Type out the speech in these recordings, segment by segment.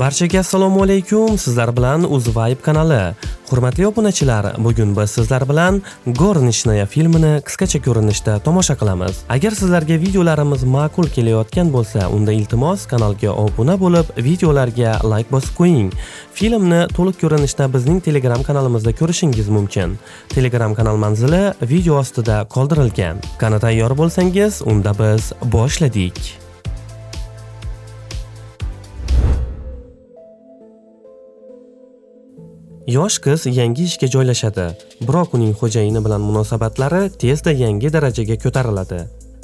Barchaga assalomu alaykum. Sizlar bilan UzVibe kanali. Hurmatli obunachilar, bugun biz sizlar bilan Горничная filmini qisqacha ko'rinishda tomosha qilamiz. Agar sizlarga videolarimiz ma'qul kelayotgan bo'lsa, unda iltimos kanalga obuna bo'lib, videolarga like bosib qo'ying. Filmni to'liq ko'rinishda bizning Telegram kanalimizda ko'rishingiz mumkin. Telegram kanal manzili video ostida qoldirilgan. Qani tayyor bo'lsangiz, unda biz boshladik. Yosh qiz yangi ishga joylashadi, biroq uning xo'jayini bilan munosabatlari tezda yangi darajaga ko'tariladi.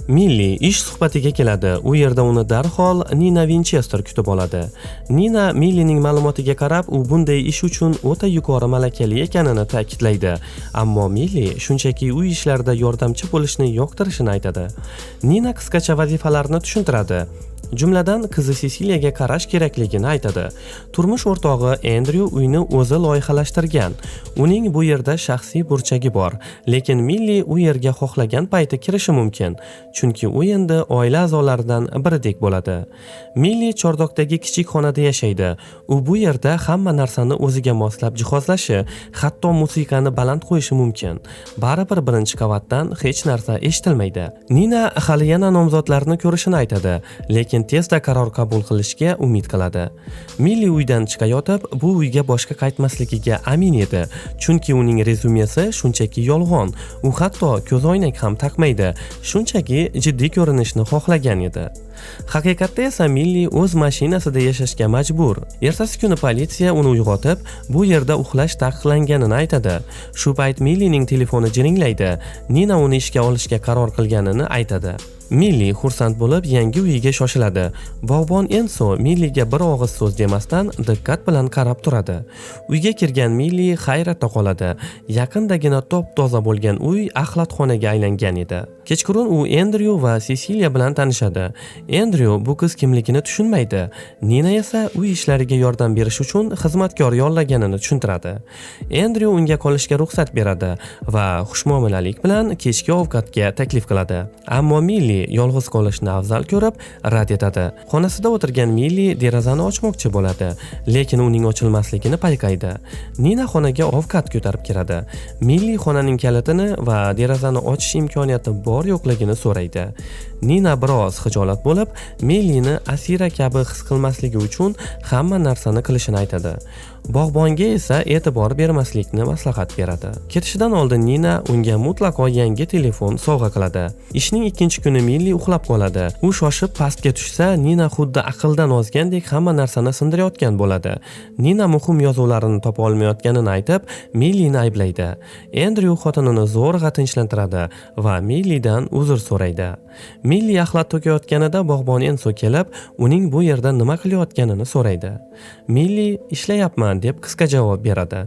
Milli ish suhbatiga keladi. U yerda uni darhol Nina Winchester kutib oladi. Nina Millining ma'lumotiga qarab, u bunday ish uchun o'ta yuqori malakali ekanini ta'kidlaydi. Ammo Milli shunchaki uy ishlarida yordamchi bo'lishni yoqtirishini aytadi. Nina qisqacha vazifalarni tushuntiradi. Jumladan, qizi Sesiliyaga qarash kerakligini aytadi. Turmush o'rtog'i Endryu uyni o'zi loyihalashtirgan. Uning bu yerda shaxsiy burchagi bor, lekin Milli u yerga xohlagan payti kirishi mumkin, chunki u endi oila a'zolaridan biridek bo'ladi. Milli chordoqdagi kichik xonada yashaydi. U bu yerda hamma narsani o'ziga moslab jihozlashi, hatto musiqani baland qo'yishi mumkin. Baribir birinchi qavatdan hech narsa eshitilmaydi. Nina hali yana nomzodlarni ko'rishini aytadi, lekin tezda qaror qabul qilishga umid qiladi. Milli uydan chiqayotib, bu uyga boshqa qaytmasligiga amin edi, chunki uning rezyumesi shunchaki yolg'on. U hatto ko'zoynak ham taqmaydi, shunchaki jiddiy ko'rinishni xohlagan edi. Haqiqatda esa Milli o'z mashinasida yashashga majbur. Ertasi kuni politsiya uni uyg'otib, bu yerda uxlash taqiqlanganini aytadi. Shu payt Millining telefoni jiringlaydi. Nina uni ishga olishga qaror qilganini aytadi. Milli xursand bo'lib yangi uyiga shoshiladi. Bog'bon Enso Milliga bir og'iz so'z demasdan diqqat bilan qarab turadi. Uyga kirgan Milli hayratda qoladi. Yaqindagina top-toza bo'lgan uy axlatxonaga aylangan edi. Kechqurun u Endryu va Sesiliya bilan tanishadi. Endryu bu qiz kimligini tushunmaydi. Nina esa uy ishlariga yordam berish uchun xizmatkor yollaganini tushuntiradi. Endryu unga qolishga ruxsat beradi va xushmuomalalik bilan kechki ovqatga taklif qiladi. Ammo Milli yolg'iz qolishni afzal ko'rib, rad etadi. Xonasida o'tirgan Milli derazani ochmoqchi bo'ladi, lekin uning ochilmasligini payqaydi. Nina xonaga ovqat ko'tarib kiradi. Milli xonaning kalitini va derazani ochish imkoniyati bor yo'qligini so'raydi. Nina biroz xijolat bo'lib, Millini asira kabi his qilmasligi uchun hamma narsani qilishini aytadi. Bog'bonga esa e'tibor bermaslikni maslahat beradi. Ketishidan oldin Nina unga mutlaqo yangi telefon sovg'a qiladi. Ishning ikkinchi kuni Milli uxlab qoladi. U shoshib pastga tushsa, Nina xuddi aqldan ozgandek hamma narsani sindirayotgan bo'ladi. Nina muhim yozuvlarini topa olmayotganini aytib, Millini ayblaydi. Endryu xotinini zo'rg'a tinchlantiradi va Millidan uzr so'raydi. Milli axlat to'kayotganida bog'bon Enso kelib, uning bu yerda nima qilayotganini so'raydi. Milli ishlayapman deb qisqa javob beradi.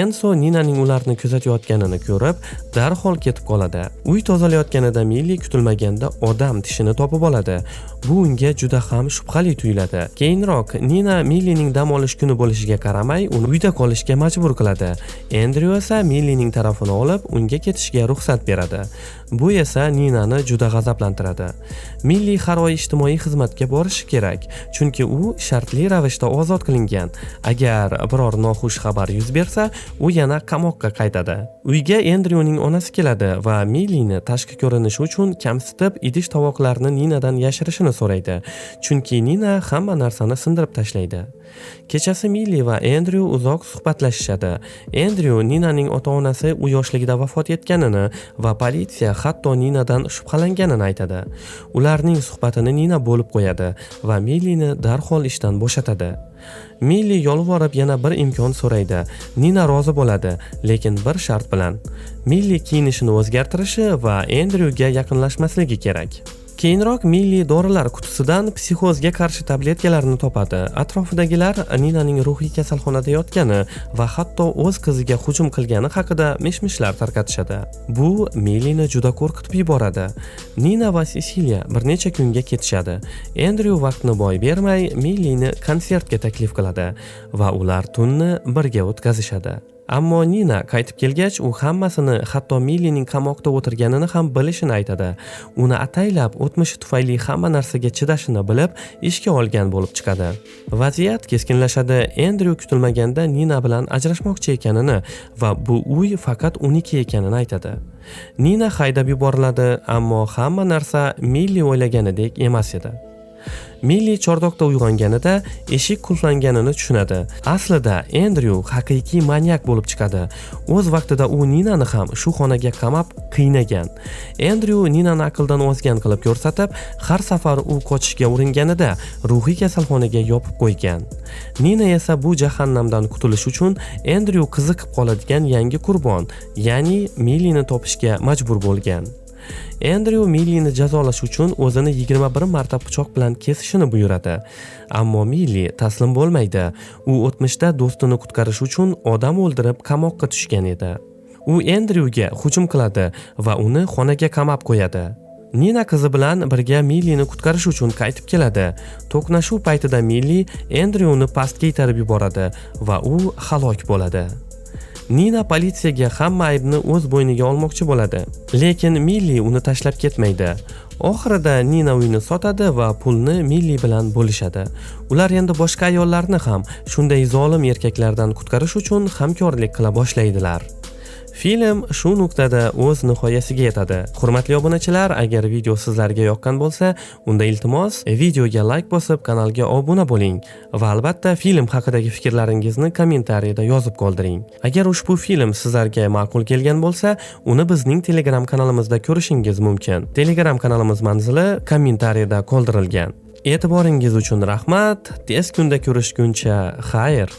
Enso Ninaning ularni kuzatayotganini ko'rib, darhol ketib qoladi. Uy tozalayotganida Milli kutilmaganda odam tishini topib oladi. Bu unga juda ham shubhali tuyuladi. Keyinroq Nina Millining dam olish kuni bo'lishiga qaramay, uni uyda qolishga majbur qiladi. Endryu esa Millining tarafini olib, unga ketishga ruxsat beradi. Bu esa Ninani juda g'azablantiradi. Milli har oy ijtimoiy xizmatga borishi kerak, chunki u shartli ravishda ozod qilingan. Agar biror noxush xabar yuz bersa, u yana qamoqqa qaytadi. Uyga Endryuning onasi keladi va Millini tashqi ko'rinishi uchun kamsitib, idish tovoqlarni Ninadan yashirishini so'raydi, chunki Nina hamma narsani sindirib tashlaydi. Kechasi Milli va Endryu uzoq suhbatlashishadi. Endryu Ninaning ota-onasi u yoshligida vafot etganini va politsiya hatto Ninadan shubhalanganini aytadi. Ularning suhbatini Nina bo'lib qo'yadi va Millini darhol ishdan bo'shatadi. Milli yolvorib yana bir imkon so'raydi. Nina rozi bo'ladi, lekin bir shart bilan. Milli kiyinishini o'zgartirishi va Endryuga yaqinlashmasligi kerak. Keyinroq Milli dorilar qutisidan psixozga qarshi tabletkalarni topadi. Atrofidagilar Ninaning ruhiy kasalxonada yotgani va hatto o'z qiziga hujum qilgani haqida mish-mishlar tarqatishadi. Bu Millini juda qo'rqitib yuboradi. Nina va Sesiliya bir necha kunga ketishadi. Endryu vaqtni boy bermay Millini konsertga taklif qiladi va ular tunni birga o'tkazishadi. Ammo Nina qaytib kelgach, u hammasini, hatto Millining qamoqda o'tirganini ham bilishini aytadi. Uni ataylab o'tmishi tufayli hamma narsaga chidashini bilib, ishga olgan bo'lib chiqadi. Vaziyat keskinlashadi. Endryu kutilmaganda Nina bilan ajrashmoqchi ekanini va bu uy faqat uniki ekanini aytadi. Nina haydab yuboriladi, ammo hamma narsa Milli o'ylaganidek emas edi. Milli chordoqda uyg'onganida eshik qulflanganini tushunadi. Aslida Endryu haqiqiy manyak bo'lib chiqadi. O'z vaqtida u Ninani ham shu xonaga qamab qiynagan. Endryu Ninani aqldan ozgan qilib ko'rsatib, har safar u qochishga uringanida ruhiy kasalxonaga yopib qo'ygan. Nina esa bu jahannamdan qutulish uchun Endryu qiziqib qoladigan yangi qurbon, ya'ni Millini topishga majbur bo'lgan. Endryu Millini jazolash uchun o'zini 21 marta pichoq bilan kesishini buyuradi. Ammo Milli taslim bo'lmaydi. U o'tmishda do'stini qutqarish uchun odam o'ldirib qamoqqa tushgan edi. U Endryuga hujum qiladi va uni xonaga qamab qo'yadi. Nina qizi bilan birga Millini qutqarish uchun qaytib keladi. To'qnashuv paytida Milli Endryuni pastga itarib yuboradi va u halok bo'ladi. Nina politsiyaga hamma aybni o'z bo'yniga olmoqchi bo'ladi. Lekin Milli uni tashlab ketmaydi. Oxirida Nina uyni sotadi va pulni Milli bilan bo'lishadi. Ular endi boshqa ayollarni ham shunday zolim erkaklardan qutqarish uchun hamkorlik qila boshlaydilar. Film shu nuqtada o'z nihoyasiga yetadi. Hurmatli obunachilar, agar video sizlarga yoqqan bo'lsa, unda iltimos videoga like bosib, kanalga obuna bo'ling va albatta film haqidagi fikrlaringizni kommentariyada yozib qoldiring. Agar ushbu film sizlarga ma'qul kelgan bo'lsa, uni bizning Telegram kanalimizda ko'rishingiz mumkin. Telegram kanalimiz manzili kommentariyada qoldirilgan. E'tiboringiz uchun rahmat. Tez kunda ko'rishguncha xayr.